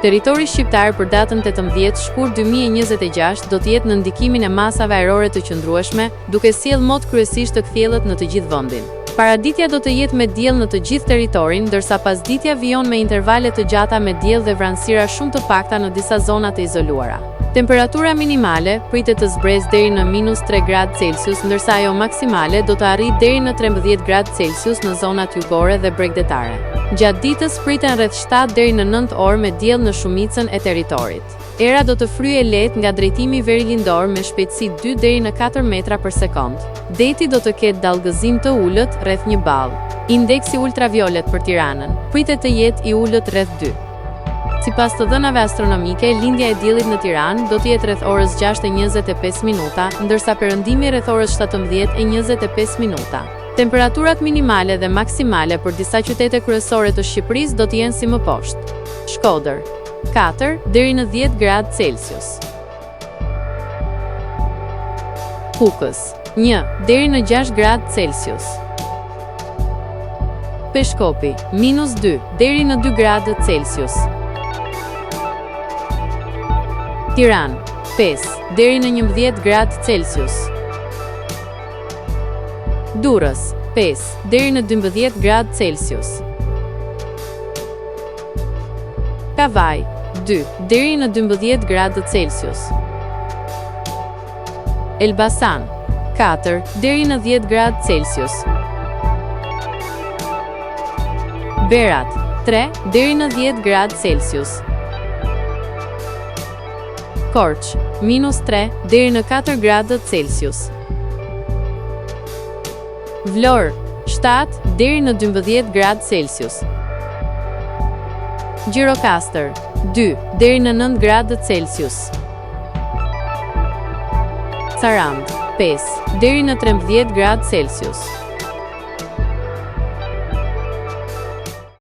Territori shqiptar për datën 18 shkurt 2026 do të jetë nën ndikimin e masave ajrore të qëndrueshme, duke sjellë mot kryesisht të kthjellët në të gjithë vendin. Paraditja do të jetë me diell në të gjithë territorin, ndërsa pasditja vijon me intervale të gjata me diell dhe vranësira shumë të pakta në disa zona të izoluara. Temperatura minimale pritet të zbresë deri në minus 3 gradë Celsius, ndërsa ajo maksimale do të arrijë deri në 13 gradë Celsius në zonat jugore dhe bregdetare. Gjatë ditës priten rreth 7 deri në 9 orë me diell në shumicën e territorit. Era do të fryjë e lehtë nga drejtimi verilindor me shpejtësi 2 deri në 4 metra për sekondë. Deti do të ketë dallgëzim të ulët rreth një ballë. Indeksi ultraviolet për Tiranën pritet të jetë i ulët rreth 2. Sipas të dhënave astronomike, lindja e diellit në Tiranë do të jetë rreth orës 6:25 minuta, ndërsa perëndimi rreth orës 17:25 minuta. Temperaturat minimale dhe maksimale për disa qytete kryesore të Shqipërisë do të jenë si më poshtë. Shkodër, 4 deri në 10 gradë Celsius. Kukës, 1 deri në 6 gradë Celsius. Peshkopi, minus 2 deri në 2 gradë Celsius. Tiranë, 5 deri në 11 gradë Celsius. Durrës, 5 deri në 12 gradë Celsius. Kavajë, 2 deri në 12 gradë Celsius. Elbasan, 4 deri në 10 gradë Celsius. Berat, 3 deri në 10 gradë Celsius. Korçë, minus 3 deri në 4 gradë Celsius. Vlorë, 7 deri në 12 gradë Celsius. Gjirokastër, 2 deri në 9 gradë Celsius. Sarandë, 5 deri në 13 gradë Celsius.